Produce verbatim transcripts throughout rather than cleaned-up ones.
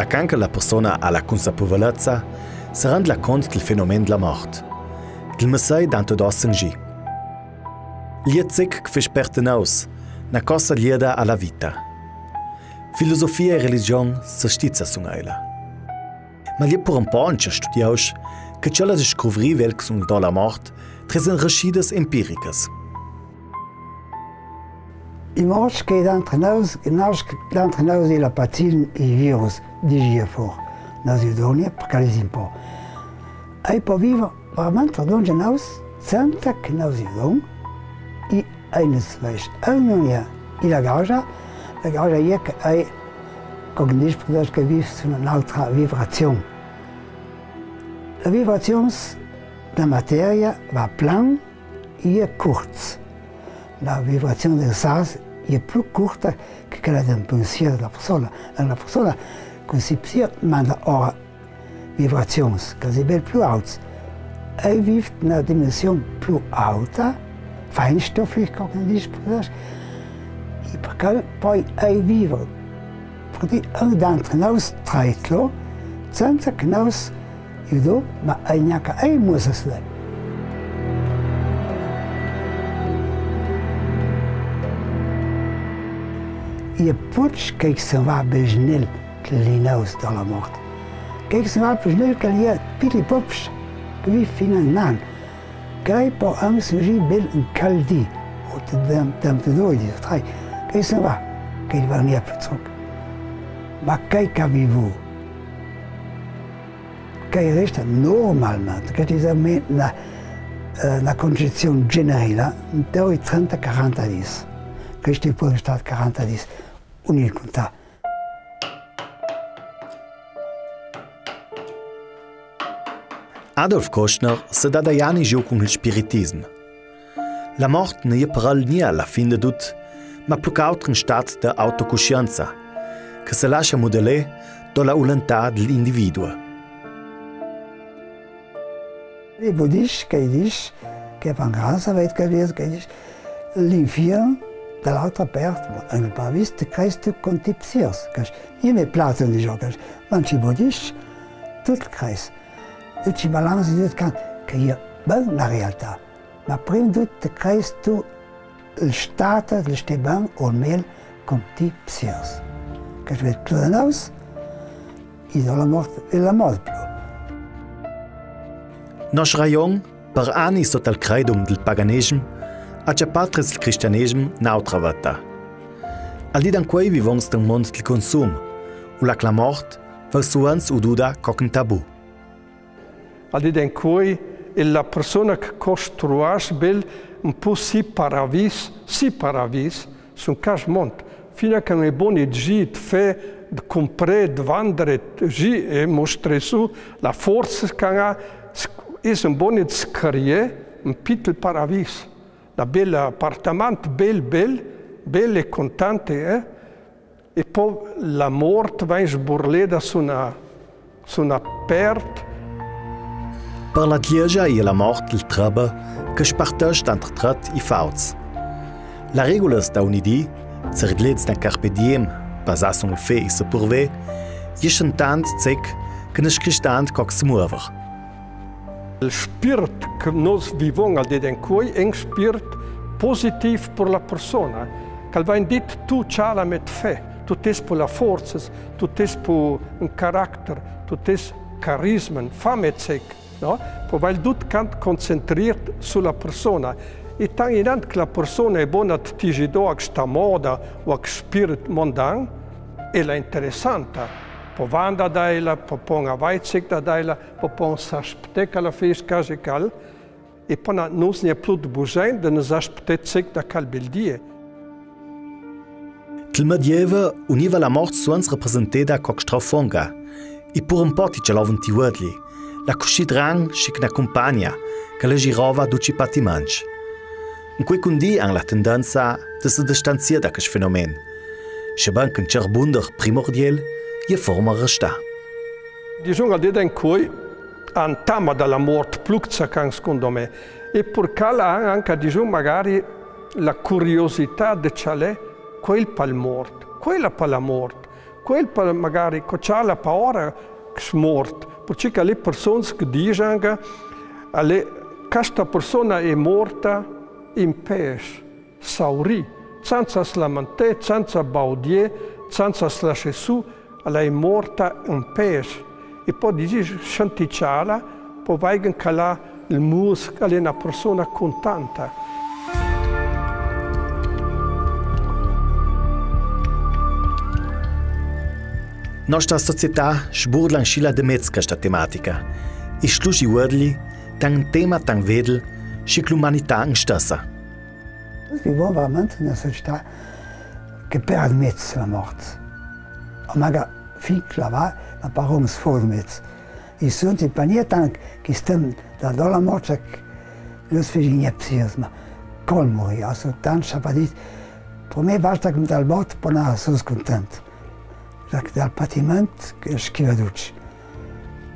A can che la persona à la cunsapevolezza, sa rend la cont dal fenomen dla mort, dal messei dant'e doa singì. L'è zec che fes per tenaus, na cosa lieda a la vita. Filosofia e religion sa stizza sun eila. Ma l'è pur ün po anche studiaus che ch'ella descuvri quel che sun doa la mort, tre sün reschidas empiricas. I morts che dant'e naus, naus, dant'e naus i la pazin i virus, digia for. Naus i doni, perché l'è ün po. Ei po viver veramente dentro de naus, senza che naus i don, i ei nus vest. Ei non è, i la gaja, la gaja è che ei, co che dis, perché che viv su un'altra vibrazion. La vibrazion dela materia va plan, i è curt. La vibrazion del sas i è plü curta che quela del pensier dela persona. La persona cun si pensier manda ora vibrazions, che si bel plü auts. Ei viv in una dimension plü auta, feinstofflich, co che dis, i perché po ei viver, perché anche dant'e naus traitlo, senza che naus i do, ma ei gnanca ei musa se. I è puc che se va bel snel, che l'è naus doa la mort. Che se va bel snel, che l'è pitli pops, che viv fin a un an. Che ei po anche singì bel un caldi, o te dam, dam te doi, di trai, che se va, che i va gnanca plü truc. Ma che i ca vivu, che i resta normalmente, che i dizem na, eh, na concezion generela, intor i trenta, quaranta dis. Che i po sta quaranta dis, un il cuntà. Adolf Kostner sa dà dai ani giò cun il spiritism. La mort na è per el gnà la fin de dut, ma plü ch'auter ün stat de autocuscienza, che sa lascia mudeler doa la vulentà dal individu. I budiscj, che i dis, che pan gran saver che i dis, che i dis, l'infiern, da l'autra part, ma el paradis, te creis tu cun ti psiers, che i me plate di giò, che, ma i budiscj, tu te creis. Tu te balanzes, tu te can, che i è ben la realtà. Ma prim dut te creis tu il stat, il ste ben, o mel, cun ti psiers. Che i ved plü de naus, i do la mort, e la mort plü. Noss rajon, per ani sot al credum dal paganesm, à ciapà tras il cristianesm n'autra veta. Al di d'ancuei vivons intun mund dal consum, ulà che la mort vegn suvens ududa co ch'ün tabù. Al di d'ancuei, e la persona che costruasch bel ün po si paradis, si paradis, sun casch mond. Fina ch'an e boni di gì, di fè, di cumprè, di vandre, di gì e mustrè sü la forza ch'an à, es un boni di scree ün pitel paradis. Na bel apartament, bel, bel, bel e content, eh? E po la mort vegn sburleda sü na, sü na pert. Per la Tliesia è la mort il trabba che spartesch tanter tret i fauts. La regulas da uni di, zerglets da carpe diem, basà sül fé e sü purvè, jeschan tant zec che ne scristan co ch'se muover. Il spirt che nus vivon al di d'ancuei è ün spirt positiv per la persona, ch'al vegn dit tu cjala met fé, tu t'es per la forza, tu t'es per ün caracter, tu t'es carisma, fam e zec, no? Po vegl dut cant concentriert sü la persona. E tant inant che la persona è bona a tigi do a sta moda o a spirt mondan, è la interessanta. Po van da dela, po pon avai zec da dela, po pon s'asptè ch'al fes casch e chel, e po na, nus n'è plü de busogn de nus asptè zec da chel bel die. Til medieve univa la mort suons representeda co strofonga, e pur ün po ti cjalovan ti uodli, la cusì dran schi ch'na cumpagna, che la girova ducj i patimancj. Ancuei cundi an la tendenza de se distanzier da chest fenomen, schiban ch'ün cert bunder primordiel i è forma restà. Digiun al di d'ancuei an tema da la mort plü zec ch'an, secondo me. E pur chel an anca, digiun, magari la curiosità de cjalè quel pal mort, quela pala mort, Quel par magari co ciala paura ch'smort, parcè ch'al è persons che digian, al è, chesta persona è morta in pês, saurì, cenza slamentè, cenza baudè, cenza slasè su, al è morta in pês. E po disi, sentiala, po vaighen ch'al à il mus, ch'al è na persona cuntenta. Nostra società sburla anscila demez chesta tematica. I slusi uarli, tant tema tant vedel, schi ch'l'umanità in stessa. Nus vivon veramente in una società che perd mez la mort. O magari fin ch'la va, ma par uns for mez. I sunt in paniera tant ch'i stan da, da la mort, che nus fegin gnà psias, ma col muri, also tant s'ha pas dit, par me basta che dal mort, po na soi cuntent. Dal patiment che schiva ducc.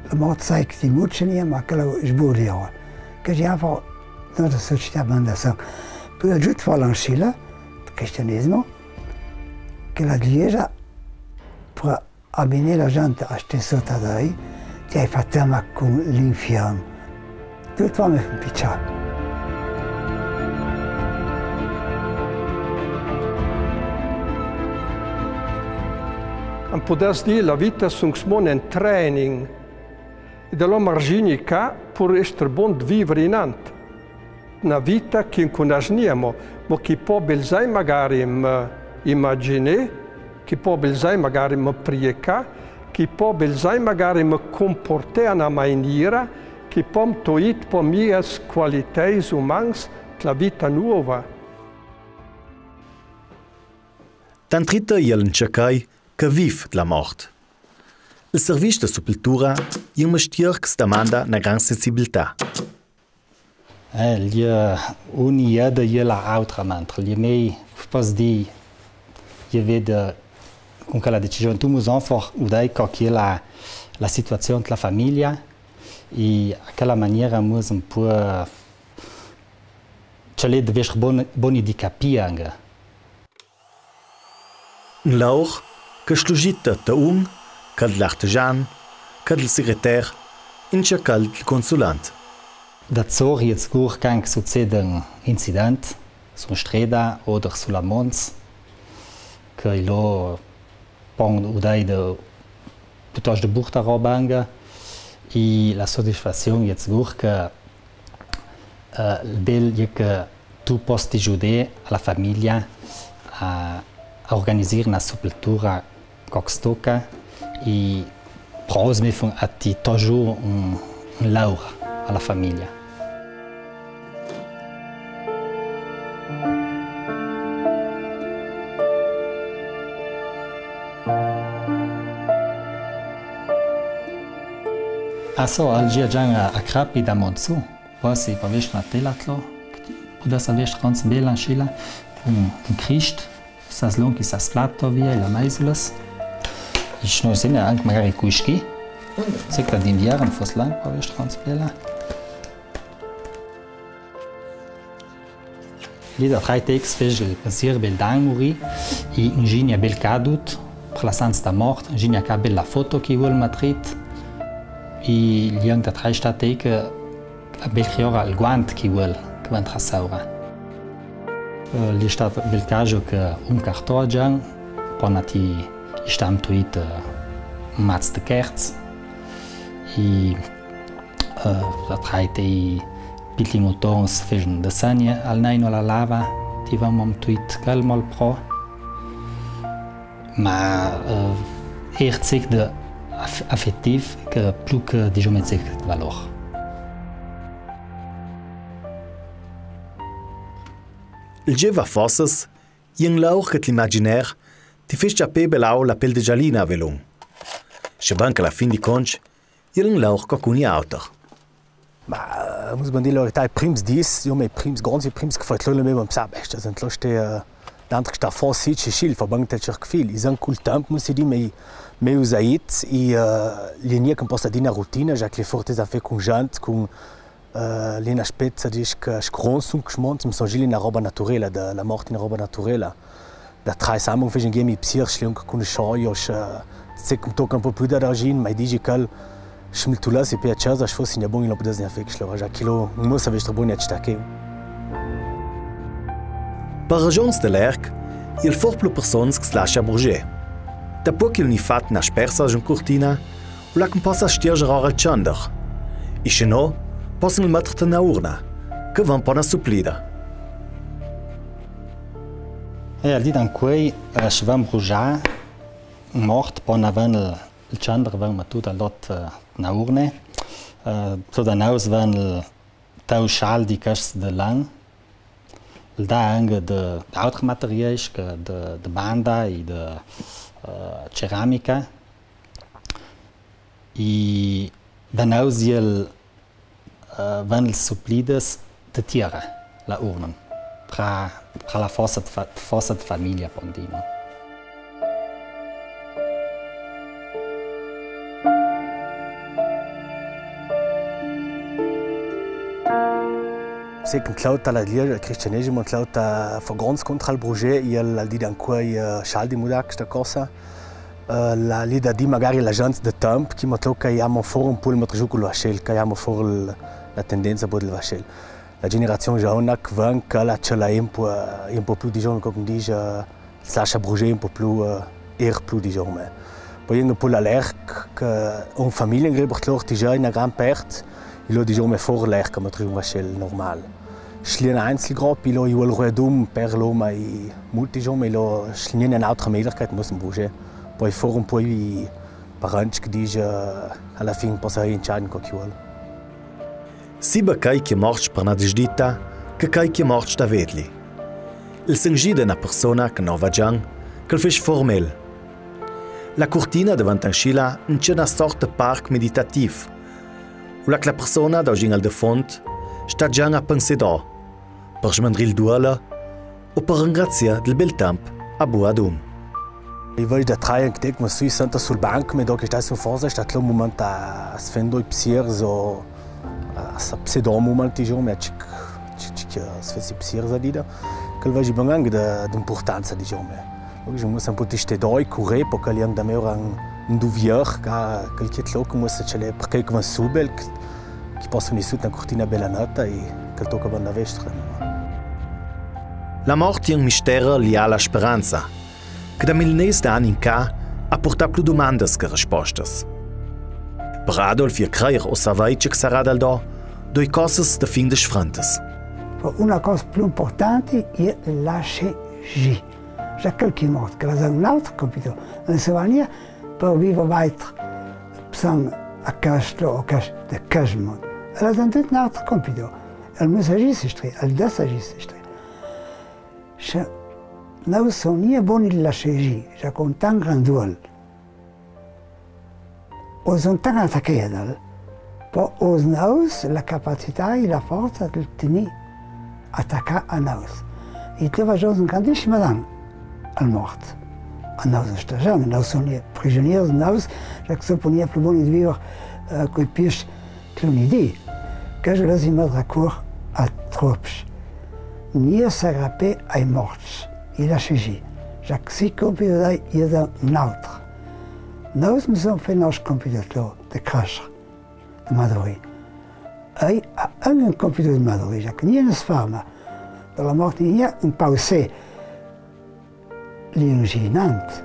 La mort sai che ti mucenia, ma che la sburlia. Che si fa, no, la società manda sa. Poi agiut fa l'anscila, cristianesimo, che la Ghjesa, par amenà la gente a stà sota Dei, ti ai fatta ma cun l'infiern. Dut va me fa piccià. Am pudess dì, la vita sun smon en training. E da l'om argini ca pur ester bon de viver inant. Na vita che cunosniamo, ma che po belzai magari me imaginè, che po belzai magari me priecà, che po belzai magari me comportè a na maniera, che po me toit po mias qualiteis umans de la vita nuova. Tant trita i è l'incercai che viv de la mort. Il serviz da supultura i è un mestier che si damanda na gran sensibilità. Eh, l'è, eh, uni eda e la autra, mentre l'è mei, poss dì, e veda cun quella decisione, tu mus anfor udai co che l'è la, la situazione della famiglia, e a quella maniera mus un po', cioè, l'è de vestre bon, boni di capì anche. Un laur che slugita ta un, chel dal artegian, chel dal segreter, inscì chel dal consulant. Dazor i è sgur che anche succede un incident su streda oder su la mons, che i lo pon udai de piuttost de burta roba anche, e la soddisfazion i è sgur che, eh, il bel è che tu poss ti giudà a la famiglia a, a organizir na supultura co che tocca, e provas me fon a ti toglier un, un laur a la famiglia. Adesso al gira già a, a crapi da monzu, po si po vest na tela tlo, che ti pudas vest ganz bela anscila, un, un Crist, sas lunghi, sas flato via, e la maisolas. Ich no sene anche magari cuschi. Secca d'inviern, fos lang, po vest ganz bela. Lì da trai teks fece il pensier bel d'anmuri, e ingegna bel cadut, per la sans da mort, ingegna ca bella foto che i vuol matrit, e lì anche da trai sta teka bel chiora il guant che i vuol, che va intra saura. Eh, lì sta bel caso che un cartogian, pona ti stamp tuit, eh, un maz de kerz, e Eh, da trai tei pitlin utons fecen de sanie, almain la lava, ti va mom tuit calmo al pro. Ma, eh, er zec de af-, afetiv che plu che, disome, zec de valor. Il geva fossas, i è un laur che l'imaginer ti fece ciapar belau la pel de gialina a Velun. Sche ben che a la fin di conts, i è un laur co cun i auter. Ma, eh, mus ben dì la verità, i prims dis, jo, ma i prims gronds, i prims che fai tlo, me pensava, beh, sta zent lo ste, eh, dentro sta fossa, sì, sì, sì, fa ben tel cercfil. I zan cul temp, mus si dì, me, me usait, e, eh, l'è gnà che possa dì na rutina, già che l'è forte da far cun gent, cun, eh, l'è na spezia, dis che scrons un cmont, mi son gili na roba naturela, da, la mort è na roba naturela. Da trai saman feci anch'mi psiers, lü che cunossoi, o sche, se che mi toca un po' plui da ragin, ma i disi che al, sche mi tu lassi pe a cesa, sche fossi gnà bon, i lo pudessi gnà fec, sche lo raja, che lo, mo sa vestri bon, e cita che. Par ragions de lerc, i è for plui personas che s-lascia brugier. Dapuo che i è fat na spersa in Curtina, u lac passa stierger ora al cender. E sche no, possan el metter ta na urna, che van po na suplida. E al dì d'ancuoi, eh, sche van brugià, mort, po na ven el, el cender ven metut al dot, eh, na urne, eh, tot da naus ven el tau schal di quests de lan, el da anche de, d'autri materiais che de, de banda e de, eh, ceramica. E da naus el, eh, ven el suplides de tiera, la urna, tra, tra la fossa de fa-, fossa de famiglia, pon dì, no? Se che in tlauta la Gliesa, el cristianesimo in tlauta fa gronds contra al brugier, e al, al dì d'ancuoi, eh, schal di mudac sta cosa. Eh, la, l'idea di magari la gent de temp, che mi toca, i amo for un po' el metter giù cul vascel, che i amo for el, la tendenza po' del vascel. La generazion giovana che ven, che la, ce la è un po', eh, un po' plui, disemo, come si dice, eh, s-lascia brugier un po' plui, eh, er plui, disemo. Po un po' la lerc, che un famiglia in Grebertlor, disemo, in gran part, i lo, disemo, for lerc, come metter un vascel normal. Sche l'è in Einzelgrupp, i lo, i vuol ruedum per l'oma e multi, disemo, i lo, sche l'è in autra Möglichkeit, muss un brugier. Po for un po' i parenc che dice, eh, a la fin possa i entscheider co che i vuol. Siba chei che è mort per na disdita, che chei che è mort da vedli. El sengì de na persona che no va gian, che el fece for mel. La Curtina deventa inscì là, in ce na sorta de parc meditativ. U lac la persona da ogin al defont, sta gian a penser do, per smendrì el duol, o per ringrazià del bel temp a Buadum. I vedi da trai anche te, come sui senta sul banc, me do che sta su forza, sta tlo un moment a sfendo i psiers o a sa psedo un moment, disemo, a cic, cic, cic, a sfesi psiers a dida, che el vedi ben anche de, d'importanza, disemo. Oggi mi sa un po' tiste doi, cure, po che li anche da me ora in, in duvier, che, che el chiet loc, come se ce l'è, perché come subel, che, che possa nisut na Curtina bela nata e che el toca banda vestra, no? La mort è un mistero lià a la speranza, che da milenis d'ani in ca a purtà plui dumandas che respostas. Per Adolf e creier o savei ce che sarà dal do, doi cosas da fin disfrentas. Una cosa plui importante è lascià ghì. Già chel che è mort, che l'ha un altro compito, non se va gnà per viver weiter, pensando a questo o questo, de questo mondo. E l'ha un altro compito. El messaggio se stri, el messaggio se stri. Sche no son gnà boni de lascià ghì, già con tant gran duol. Oz on tant atacà a dal, po oz naus la capacità e la forza de tegnì atacà a naus. E te vagios un grandissim dan al mort. A naus sta già, naus son prigioniers, naus, già che son gnà plui boni de viver, eh, coi pies Cluni di, che je lasi madre a cor a trops. Gnà s'agrapà ai morts, i lassi ghì, già che si compito dai i è da un altro. Naus no son fenò compito de cresser, de madurì. Ai a un compito de madurì, già che gnà no se ferma. De la mort gnà un pau se l'inginant.